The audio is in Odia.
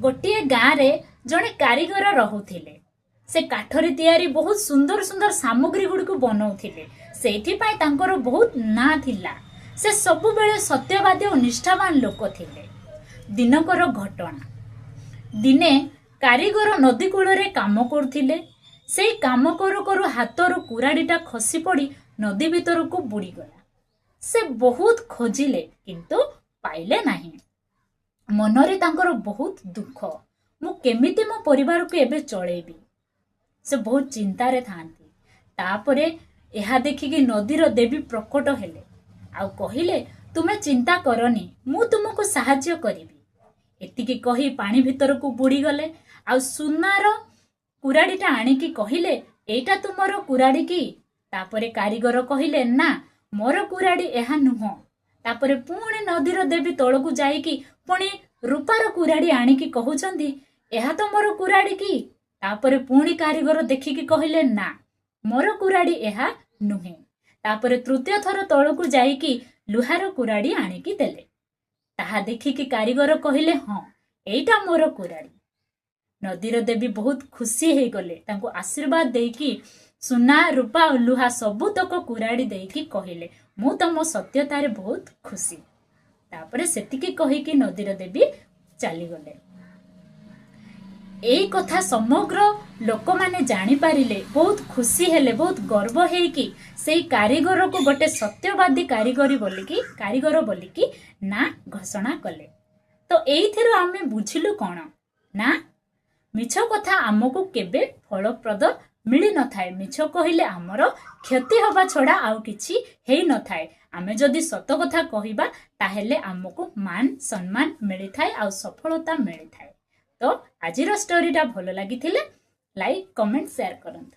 ଗୋଟିଏ ଗାଁରେ ଜଣେ କାରିଗର ରହୁଥିଲେ। ସେ କାଠରେ ତିଆରି ବହୁତ ସୁନ୍ଦର ସୁନ୍ଦର ସାମଗ୍ରୀ ଗୁଡ଼ିକୁ ବନଉଥିଲେ। ସେଇଥିପାଇଁ ତାଙ୍କର ବହୁତ ନାଁ ଥିଲା। ସେ ସବୁବେଳେ ସତ୍ୟବାଦୀ ଓ ନିଷ୍ଠାବାନ ଲୋକ ଥିଲେ। ଦିନକର ଘଟଣା, ଦିନେ କାରିଗର ନଦୀ କୂଳରେ କାମ କରୁଥିଲେ। ସେଇ କାମ କରୁ କରୁ ହାତରୁ କୁରାଢ଼ୀଟା ଖସି ପଡ଼ି ନଦୀ ଭିତରକୁ ବୁଡ଼ିଗଲା। ସେ ବହୁତ ଖୋଜିଲେ, କିନ୍ତୁ ପାଇଲେ ନାହିଁ। ମନରେ ତାଙ୍କର ବହୁତ ଦୁଃଖ, ମୁଁ କେମିତି ମୋ ପରିବାରକୁ ଏବେ ଚଳେଇବି? ସେ ବହୁତ ଚିନ୍ତାରେ ଥାଆନ୍ତି। ତାପରେ ଏହା ଦେଖିକି ନଦୀର ଦେବୀ ପ୍ରକଟ ହେଲେ ଆଉ କହିଲେ, ତୁମେ ଚିନ୍ତା କରନି, ମୁଁ ତୁମକୁ ସାହାଯ୍ୟ କରିବି। ଏତିକି କହି ପାଣି ଭିତରକୁ ବୁଡ଼ିଗଲେ ଆଉ ସୁନାର କୁରାଢ଼ୀଟା ଆଣିକି କହିଲେ, ଏଇଟା ତୁମର କୁରାଢ଼ୀ କି? ତାପରେ କାରିଗର କହିଲେ, ନା, ମୋର କୁରାଢ଼ୀ ଏହା ନୁହଁ। ତାପରେ ପୁଣି ନଦୀର ଦେବୀ ତଳକୁ ଯାଇକି ପୁଣି ରୂପାର କୁରାଢ଼ୀ ଆଣିକି କହୁଛନ୍ତି, ଏହା ତ ମୋର କୁରାଢ଼ୀ କି? ତାପରେ ପୁଣି କାରିଗର ଦେଖିକି କହିଲେ, ନା, ମୋର କୁରାଢ଼ୀ ଏହା ନୁହେଁ। ତାପରେ ତୃତୀୟ ଥର ତଳକୁ ଯାଇକି ଲୁହାର କୁରାଢ଼ୀ ଆଣିକି ଦେଲେ। ତାହା ଦେଖିକି କାରିଗର କହିଲେ, ହଁ, ଏଇଟା ମୋର କୁରାଢ଼ୀ। ନଦୀର ଦେବୀ ବହୁତ ଖୁସି ହେଇଗଲେ। ତାଙ୍କୁ ଆଶୀର୍ବାଦ ଦେଇକି ସୁନା, ରୂପା ଆଉ ଲୁହା ସବୁତକ କୁରାଢ଼ୀ ଦେଇକି କହିଲେ, ମୁଁ ତମ ସତ୍ୟତାରେ ବହୁତ ଖୁସି। ତାପରେ ସେତିକି କହିକି ନଦୀର ଦେବୀ ଚାଲିଗଲେ। ଏଇ କଥା ସମଗ୍ର ଲୋକମାନେ ଜାଣିପାରିଲେ, ବହୁତ ଖୁସି ହେଲେ, ବହୁତ ଗର୍ବ ହେଇକି ସେଇ କାରିଗରକୁ ଗୋଟେ ସତ୍ୟବାଦୀ କାରିଗର ବୋଲିକି ନାଁ ଘୋଷଣା କଲେ। ତ ଏଇଥିରୁ ଆମେ ବୁଝିଲୁ କ'ଣ ନା ମିଛ କଥା ଆମକୁ କେବେ ଫଳପ୍ରଦ ମିଳିନଥାଏ। ମିଛ କହିଲେ ଆମର କ୍ଷତି ହବା ଛଡ଼ା ଆଉ କିଛି ହେଇନଥାଏ। ଆମେ ଯଦି ସତ କଥା କହିବା, ତାହେଲେ ଆମକୁ ମାନ ସମ୍ମାନ ମିଳିଥାଏ ଆଉ ସଫଳତା ମିଳିଥାଏ। ତ ଆଜିର ଷ୍ଟୋରିଟା ଭଲ ଲାଗିଥିଲେ ଲାଇକ୍, କମେଣ୍ଟ, ସେୟାର କରନ୍ତୁ।